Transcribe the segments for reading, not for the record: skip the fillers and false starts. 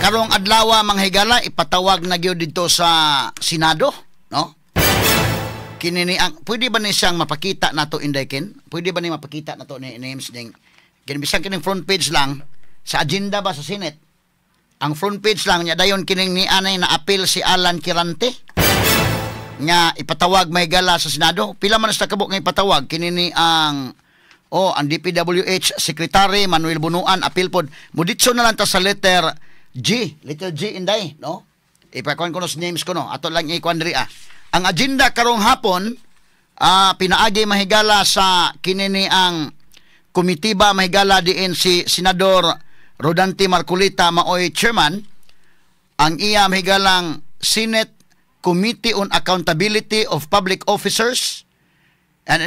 Karong adlaw, mga higala, ipatawag na gyud dito sa Senado, no? Kini ni ang pwede ba ni siyang mapakita nato, Inday Ken? Pwede ba ni mapakita nato ni names ning kini, bisan kining front page lang sa agenda ba sa Senate? Ang front page lang niya, dayon kining ni anay na appeal si Alan Quirante nga ipatawag, mahigala, sa Senado. Pila man sa kabuk nga ipatawag? Kini ni ang, oh, ang DPWH Secretary Manuel Bunuan, appeal pod. Muditso na lang ta sa letter G, letter G, Inday, no? Ipakuan ko no sa names ko, no. Ato lang ikuan diri ah. Ang agenda karong hapon, pinaagi, mahigala, sa kini ni ang komitiba, mahigala, diin si Senador Rodante Marcoleta maoy chairman. Ang iya, mahigalang, Senate Committee on Accountability of Public Officers and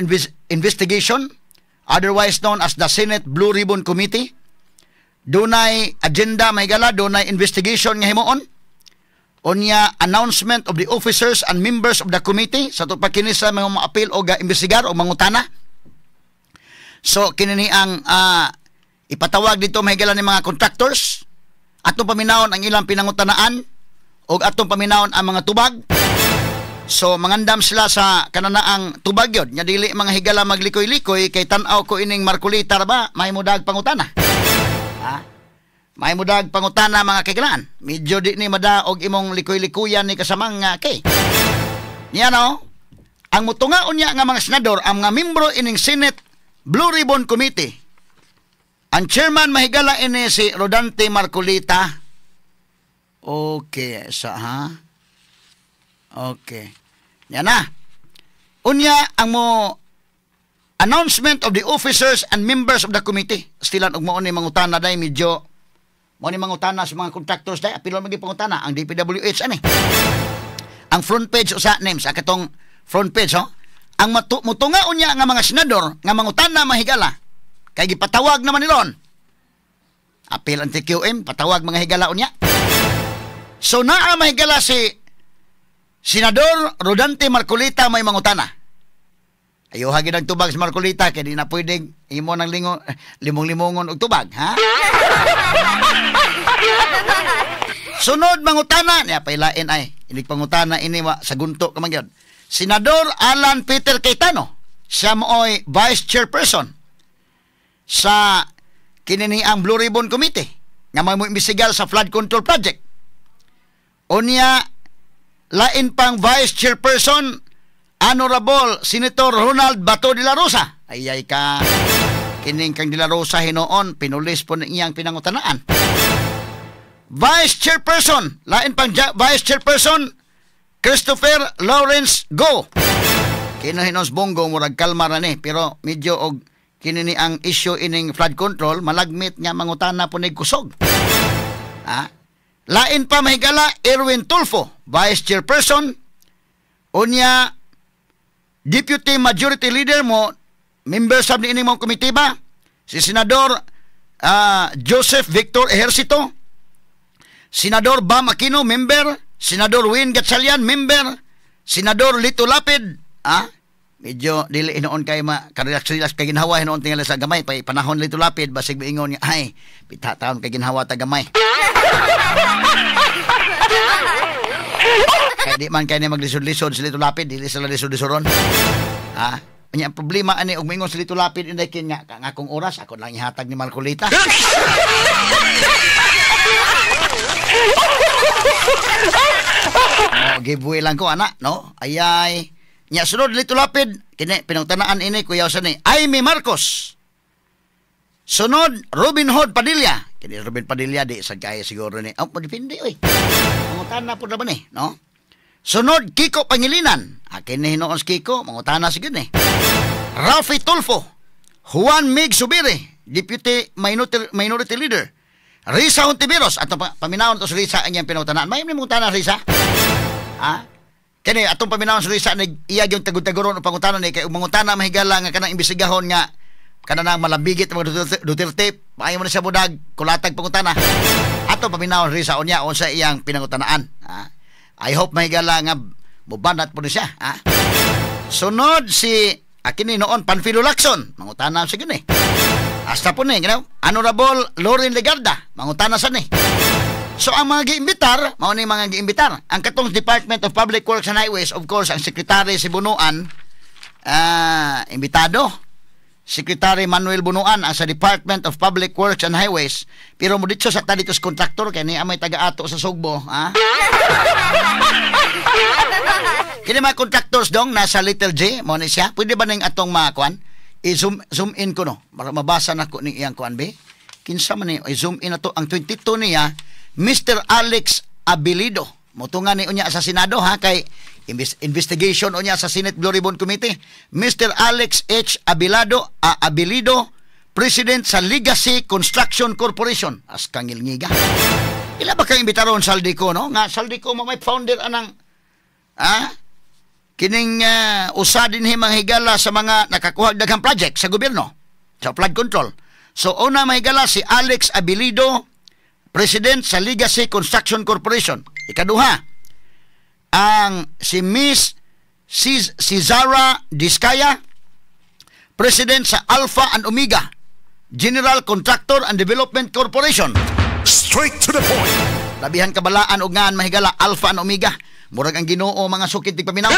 Investigation, otherwise known as the Senate Blue Ribbon Committee, dunay agenda, mahigala, dunay investigation nga himuon. Unya, announcement of the officers and members of the committee sa pa kini sa mga maapil o ga imbestigar o mangutana. So kini ni ang ipatawag dito, mahigala, ni mga contractors. Atong paminawon ang ilang pinangutanaan o atong paminawon ang mga tubag. So mangandam sila sa kananaang tubag yun. Nya dili, mga higala, maglikoy-likoy kay tan-aw ko ining Marcoleta ra ba mahimudag pangutana. Ha? Mahimudag pangutana, mga kaigalaan. Medyo di ni madaog imong likoy-likuyan ni kasamang nga kay. Niya no, ang mutungaon niya nga mga senador, ang mga membro ining Senate Blue Ribbon Committee. Ang chairman, mahigala, ini si Rodante Marcoleta. Okay, sa ha? Okay. Yan na. Unya, ang mo announcement of the officers and members of the committee. Stilan og mao ni mangutana day, medyo mao ni mangutana sa mga contractors day, apilon magi pangutana ang DPWH ani. Ang front page usa names, ang katong front page, oh. Ang mutunga unya nga mga senador nga mangutana, mahigala, kay gipatawag naman nilon. Apil ang TQM, patawag, mga higala, unya. So naa, mahigala, si Senador Rodante Marcoleta may mangutana. Ayuha gid ang tubag sa Marcoleta kay di na pwedeng imo nang lingo, limong-limongon og tubag, ha? Sunod mangutana niya pailain ay inig pangutana ini wa sa gunto ka man gyud. Senador Alan Peter Cayetano, siya mooy vice chairperson sa kini ang Blue Ribbon Committee nga may mo sa flood control project. Unya, lain pang vice chairperson, Honorable Senator Ronald Bato de la Rosa. Ay ay ka kining kang de la Rosa hinuon pinulis po iyang pinangutanaan. Vice chairperson, lain pang vice chairperson, Christopher Lawrence Go. Kino hinos Bong Go, murag kalma ra ni, pero medyo og kini ni ang issue ining flood control, malagmit nga mangutana po ni kusog. Ha? Lain pa, mahigala, Erwin Tulfo, vice chairperson. Unya, deputy majority leader mo, member sab ni ining mong komite ba? Si Senador Joseph Victor Ejercito, Senador Bam Aquino, member, Senador Win Gatchalian, member, Senador Lito Lapid, ah, medyo dili hinuon kay ma karelax-relax kay ginhawa hinuon tingali sa gamay pay panahon Lito Lapid, basig moingon nga, "Ay, pita taon kay ginhawa ta gamay." Kay di man kay ni maglisod-lisod si Lito Lapid, dili sila lisod-lisoron. Ha? Nya ang problema ani og moingon si Lito Lapid, inday kin nga nga akong oras ako lang ihatag ni Marcoleta. Oh, giveaway lang ko ana, no? Ayay. Nya sunod Lito Lapid, kini pinangtanaan ini kuyaw sa ni Imee Marcos. Sunod Robin Hood Padilla. Kini Robin Padilla di sa kaya siguro ni. Oh, depende oy. Mangutana po naman eh, no? Sunod Kiko Pangilinan. Ah, kini hinuon si Kiko, mangutana siguro ni. Raffy Tulfo, Juan Migz Zubiri, Deputy Minority Leader. Risa Hontiveros, atong paminawon to si Risa ang iyang pinangutana. May mangutana Risa? Ha? Kini atong paminawon si Risa ni iya gyud tagud-taguron o pangutana ni kay mangutana, mahigala, nga kanang imbestigahon nga kanang malambigit mga Duterte, maayo mo na siya budag kulatag pangutana. Atong paminawon Risa unya unsa iyang pinangutanaan. Ha? I hope, mahigala, nga mubanat po ni siya. Ha? Sunod si akini noon Panfilo Lacson, mangutana sa gini. Hasta po ni, you know? Honorable Loren Legarda, mangutana sa ni. So ang mga giimbitar, mao ni mga giimbitar. Ang katong Department of Public Works and Highways, of course, ang sekretary si Bunuan, imbitado. Secretary Manuel Bunuan ang sa Department of Public Works and Highways. Pero mo dito sa ta dito sa kontraktor kay ni amay taga-ato sa Sugbo, ha? Kini mga contractors dong nasa Little J, mo ni siya. Pwede ba ning atong mga kuan? I-zoom zoom in ko no para mabasa nako ning iyang kuan be. Kinsa man ni i-zoom in ato ang 22 niya, Mr. Alex Abilido. Motunga ni unya sa Senado ha, kay investigation unya sa Senate Blue Ribbon Committee. Mr. Alex H. Abilido, President sa Legacy Construction Corporation. As kangilngiga. Ila ba kang imbitaron Zaldy Co, no? Nga Zaldy Co mo may founder anang kining usa dinhi mga higala sa mga nakakuha daghang project sa gobyerno sa flood control. So una, mga higala, si Alex Abilido, President sa Legacy Construction Corporation. Ikaduha, ang si Miss Cesara Discaya, President sa Alpha and Omega General Contractor and Development Corporation. Straight to the point. Labihan kabalaan og ngan, mahigala, Alpha and Omega. Murag ang Ginoo, mga sukit tig paminaw.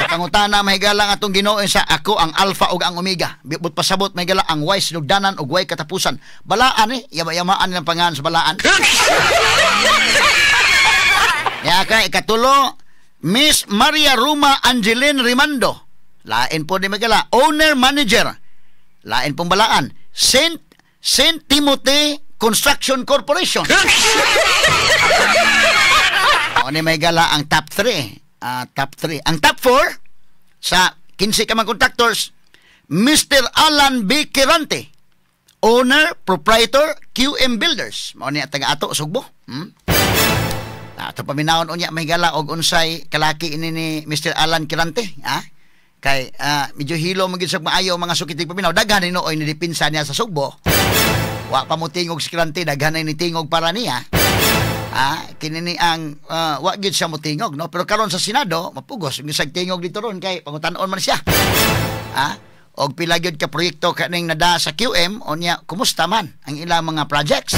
Pangutana, mahigala, ang atong Ginoo sa ako ang Alpha ug ang Omega. But pasabot, mahigala, ang way sinugdanan ug way katapusan. Balaan eh, yama-yamaan nilang pangalan sa balaan. Ya ka ikatulo, Miss Maria Ruma Angeline Rimando. Lain po ni mahigala, owner manager. Lain pong balaan, Saint Timothy Construction Corporation. O ni may gala ang top 3. Top 3. Ang top 4 sa 15 ka mga contractors, Mr. Alan B. Quirante, owner, proprietor, QM Builders. Mao ni taga ato Sugbo. Ato paminawon unya, may gala, og unsay kalaki ini ni Mr. Alan Quirante, ha? Kay medyo hilo man gid sa maayo, mga sukitig paminaw, daghan ni nooy ni dipinsa niya sa Sugbo. Wa pa mo tingog si Quirante, daghan na ni tingog para niya. Kini ni ang wa gid siya motingog, no? Pero karon sa Senado, mapugos bisag tingog dito ron kay pangutan-on man siya. Og pila gyud ka proyekto kaning nada sa QM unya, kumusta man ang ilang mga projects?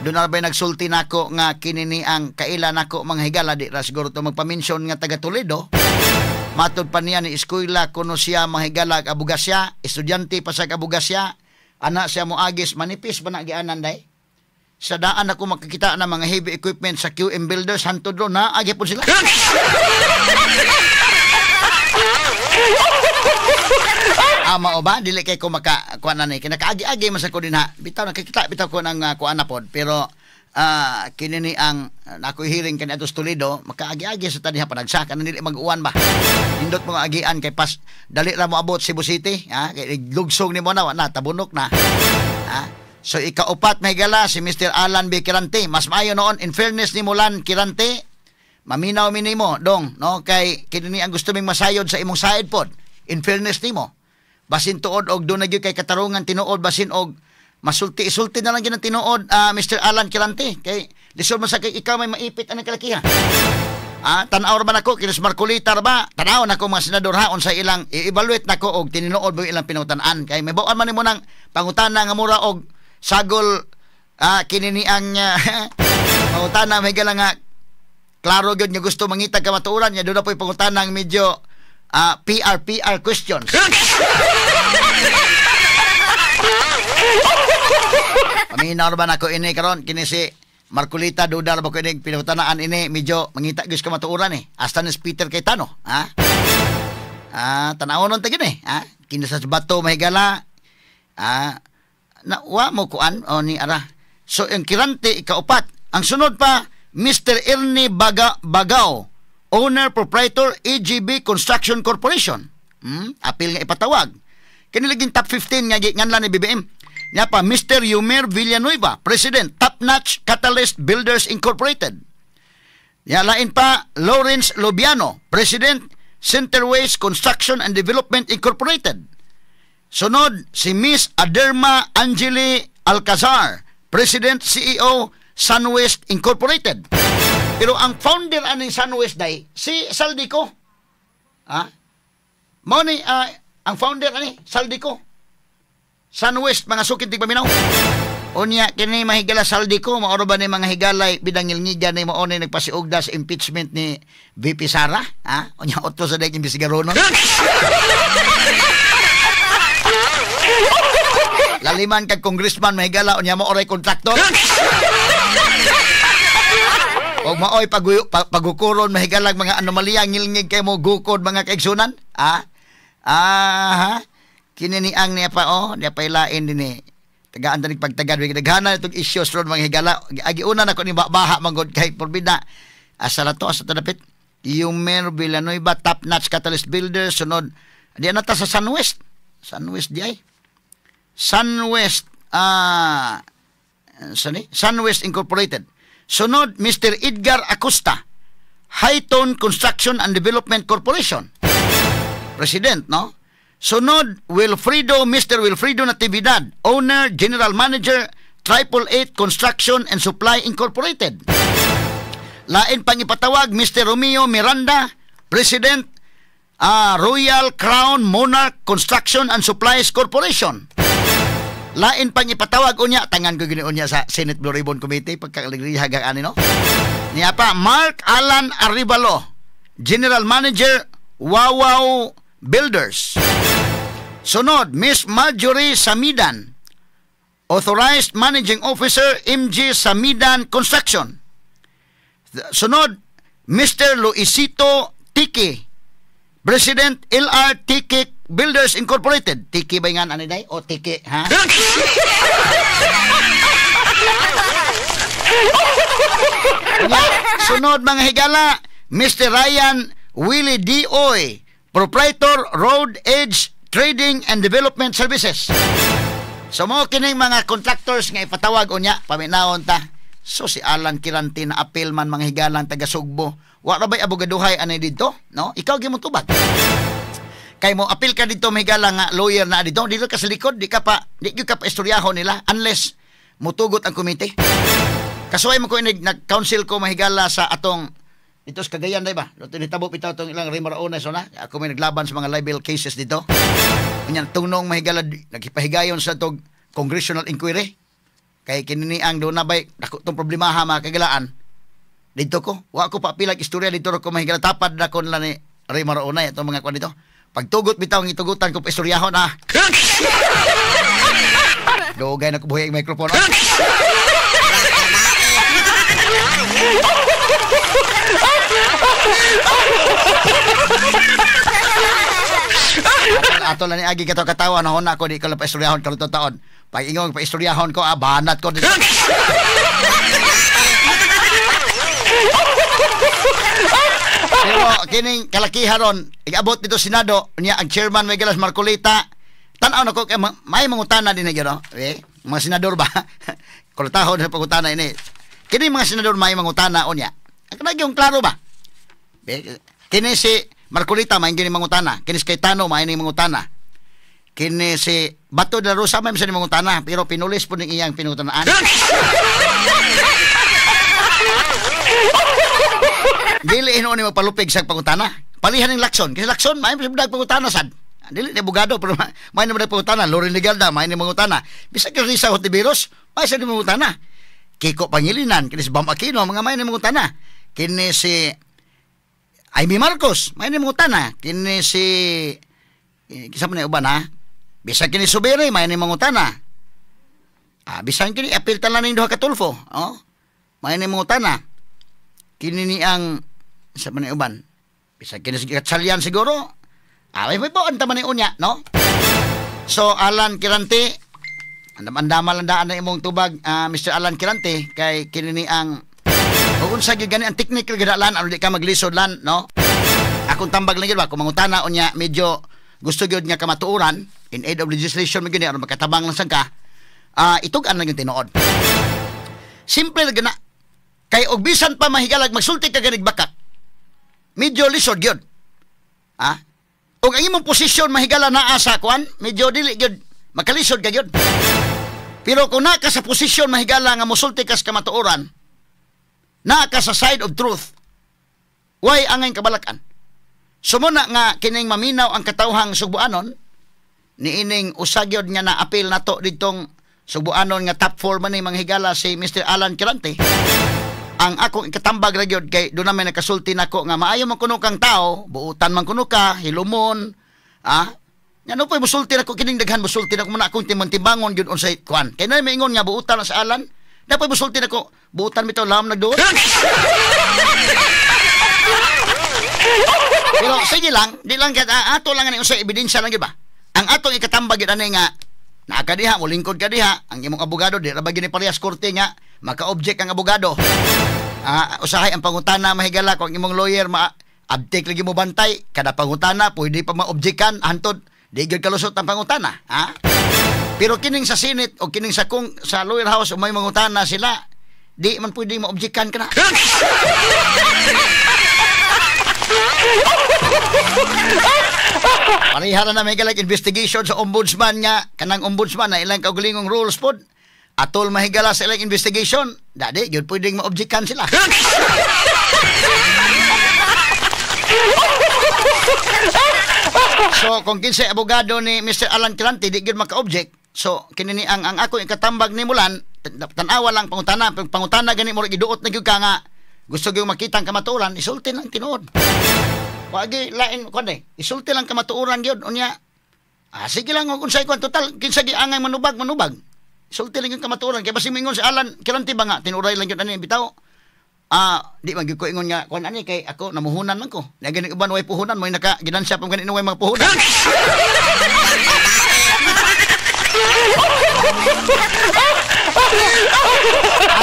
Doon na ba'y nagsulti nako nga kini ni ang kaila nako, mga higala, di ra siguro to magpa-mention nga taga Toledo. Matod pa niya ni eskwela kuno siya, mga higala, abugasya, estudyante pa sa abugasya, ana siya moagis manipis ba na gianan day. Sa daan ako makikita ng mga heavy equipment sa QM Builders, hantod ro na agi po sila. Ama o ba dili kay ko maka kuan na ni kinakaagi-agi man sa ko din ha. Bitaw nakikita bitaw ko ng kuan na pod, pero kini ni ang nako hearing kani atos Toledo, makaagi-agi sa taniha panagsa kanan dili mag-uwan ba. Nindot mo agian kay pas dali ra mo abot Cebu City, ha, kay lugsong nimo na wa na tabunok na. Ha? So ikaupat, mahigala, si Mr. Alan B. Quirante. Mas maayo noon, in fairness ni Mulan Quirante, maminaw minimo dong, no, kay kini ang gusto ming masayod sa imong side pod. In fairness nimo. Basin tuod og doon na gyud kay katarungan tinuod, basin og masulti isulti na lang gyud ang tinuod, Mr. Alan Quirante, kay lisod man sa kay ikaw may maipit anang kalakihan. Tan-aw ra ba nako kinis Marcolita ra ba? Tan-aw nako mga senador ha, unsa ilang i-evaluate nako og tinuod ba ilang pinutan-an, kay may bawaan man nimo nang pangutana nga mura og sagol, kini ni ang pangutana, may gala nga klaro gyud nga gusto mangita ka matuoran niya, doon na po'y pangutana ang medyo PR PR questions. Paminaw ba nako ini karon kini si Marcolita, duda ra ba ko ini pinutanaan ini medyo mangita gyud ka matuoran eh. Hasta ni Peter Cayetano, ha? Tan-awon nun ta gyud eh, ha? Kini sa bato, mahigala, na wa mo kuan o ni ara. So ang Quirante ikaupat. Ang sunod pa, Mr. Ernie Bagao, owner proprietor EGB Construction Corporation. Apil nga ipatawag. Kini laging top 15 nga giinganlan ni BBM. Nya pa Mr. Yumer Villanueva, President, Top Notch Catalyst Builders Incorporated. Nya lain pa Lawrence Lobiano, President, Centerways Construction and Development Incorporated. Sunod si Miss Aderma Angeli Alcazar, President CEO, SunWest Incorporated. Pero ang founder aning SunWest day si Zaldy Co. Ha? Mao ni ang founder ani Zaldy Co. Sunwest, mga sukin tigpaminaw. Unya kini mahigala Zaldy Co, maoro ba ni mga higalay bidangilngigan ni mao ni nagpasiugda sa impeachment ni VP Sara, ha? Unya otro sa dayong imbestigaronon. Laliman kag congressman mahigala unya mo oray kontraktor. Og maoy pagukuron mahigalag mga anomalya ngilngig kay mo gukod mga kaigsunan, ha? Aha. Kini ni ang niya pa oh, niya pa ilain dinhi. Tagaan tanig pagtagad daghanan itong issues ron mga higala. Agi una na ko ni baha manggod kay porbida. Asa ra to, asa to dapit? Yumer Villanueva, Top Notch Catalyst Builder, sunod. Di na ta sa Sunwest. Sunwest di ay. Sunwest sani? Sunwest Incorporated. Sunod Mr. Edgar Acosta, Highton Construction and Development Corporation. President, no? Sunod, Wilfredo, Mr. Wilfredo Natividad, Owner, General Manager, 888 Construction and Supply Incorporated. Lain pang ipatawag, Mr. Romeo Miranda, President, Royal Crown Monarch Construction and Supplies Corporation. Lain pang ipatawag unya, tangan ko gini unya sa Senate Blue Ribbon Committee, pagkakaligriha gang ani, no? Niya pa, Mark Alan Arevalo, General Manager, Wawaw Builders. Sunod, Miss Marjorie Samidan, Authorized Managing Officer, MG Samidan Construction. Sunod, Mr. Luisito Tiki, President, LR Tiki Builders Incorporated. Tiki ba nga ani day? O Tiki, ha? Sunod mga higala, Mr. Ryan Willie D. Oy, Proprietor, Road Edge Trading and Development Services. So mo kining mga contractors nga ipatawag unya, paminawon ta. So si Alan Quirante na apel man mga higalang taga Sugbo. Wa ra bay abogaduhay ani didto, no? Ikaw gyud mo tubag. Kay mo apel ka didto mahigala nga lawyer na didto, dito ka sa likod, di ka pa, di gyud ka pa istoryahon nila unless mutugot ang komite. Kasuway mo ko nag-counsel ko mahigala sa atong dito sa Cagayan, di ba? Dito nitabo pitaw itong ilang Rimaraona so na. Ako may naglaban sa mga libel cases dito. Ganyan, tungnong mahigala, naghipahigayon sa itong congressional inquiry. Kay kininiang doon na ba'y, dako itong problemaha mga kagalaan. Dito ko, wa ko pa pilag istorya dito ko mahigala. Tapad na ko nila ni Rimaraona itong mga kwan dito. Pagtugot bitaw ang itugutan ko pa istoryahon, ah. Dugay na ko buhay ang microphone. Ato lang ni agi kato katawa na hona ko di ko lang paistoryahon karon taon. Pag ingong paistoryahon ko, banat ko dito. Pero kining kalakiha ron, iabot dito Senado niya ang chairman may galas Marcoleta. Tan-aw na ko kay may mangutana din gyud, no? Eh, mga senador ba? Kultahon sa pangutana ini. Kini mga senador may mangutana unya. Ang yung klaro ba? Kini si Marcoleta may gini mangutana, kini si Cayetano may ni mangutana. Kini si Bato de la Rosa may ni mangutana, pero pinulis po ning iyang pinutanaan. Dili hinuon ni magpalupig sa pangutana. Palihan ning Lacson, kasi Lacson may dag pangutana sad. Dili ni abogado pero may ni pangutana, Loren Legarda may ni mangutana. Bisag kay Risa Hontiveros may sa ni mangutana. Kiko Pangilinan, kini si Bam Aquino, mga may ni mangutana. Kini si Amy Marcos, may ni mangutana. Kini si kisa man uban, ha? Bisan kini Subiri, may ni mangutana. Bisan kini apil talan ning duha ka Tulfo, oh. May ni mangutana. Kini ni ang sa man uban. Bisan kini si Gatchalian siguro. May buwan ta man ni unya, no? So Alan Quirante, andam-andama lang daan na imong tubag, Mr. Alan Quirante, kay kini ni ang ug unsa gyud gani ang technical gyud lan, ano di ka maglisod lan, no? Akong tambag lang gyud ba kung mangutana unya medyo gusto gyud nga kamatuoran in aid of legislation man gyud aron makatabang lang sad ka, itug-an lang gyud tinuod. Simple ra gyud na. Kay og bisan pa mahigalag magsulti ka ganig bakak, medyo lisod gyud. Ha? Og ang imong posisyon mahigala naa sa kuan, medyo dili gyud makalisod ka gyud. Pero kung naa ka sa posisyon mahigala nga mosulti ka sa kamatuoran, naa ka sa side of truth, way angay kabalakan. Sumuna nga kining maminaw ang katawhang Sugbuanon Niining usa gyud nga na appeal nato ditong subuanon nga top 4 man ni mga higala si Mr. Alan Quirante. Ang akong ikatambag ra gyud kay doon namin nakasulti nako nga maayo man kuno kang tao, buutan man kuno ka, hilumon, ah. Ngano pa musulti nako kining daghan musulti nako muna akong timang-timbangon gyud unsay kuan. Kay na maingon nga buutan na sa Alan, dapat musulti nako buutan bitaw lam nagduot. Pero sige lang, di lang kay ato lang ani unsay ebidensya lang gyud ba. Ang atong ikatambag gyud ani nga naa ka diha, molingkod ka diha, ang imong abogado di ra ba gyud ni parehas korte nga maka-object ang abogado. Usahay ang pangutana mahigala kung imong lawyer ma abtik lagi mo bantay kada pangutana pwede pa ma-objectan hantod di gyud kalusot ang pangutana, ha? Pero kining sa Senate o kining sa kung sa lawyer house o may mangutana sila, di man pwede ma-objectan kana. Pareha na may galag investigation sa ombudsman nga kanang ombudsman na ilang kaugalingong rules pod. Atol mahigala sa ilang investigation, dadi gyud pwedeng ma-objectan sila. So kung kinsay abogado ni Mr. Alan Quirante di gyud maka-object. So kini ni ang ako ikatambag ni Mulan, tan-awa lang pangutana, pangutana gani mo giduot na gyud ka nga gusto gyud makita ang kamatuoran, isulti lang tinuod. Wagi lain kuan eh, isulti lang kamatuoran gyud unya. Sige lang kung unsay kuan total kinsa giangay manubag manubag. Isulti lang gyud kamatuoran kay basin moingon si Alan Quirante ba nga tinuray lang gyud ani bitaw. Di man gyud ko ingon nga kuan ani kay ako namuhunan man ko. Na gani uban way puhunan mo naka ginansya pa gani way mga puhunan.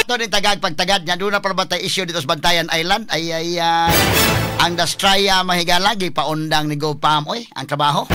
Ato ni tagag pagtagad nga doon na para batay issue dito sa Bantayan Island ay ang Dastraya mahigala gipaundang ni GoPam oy ang trabaho.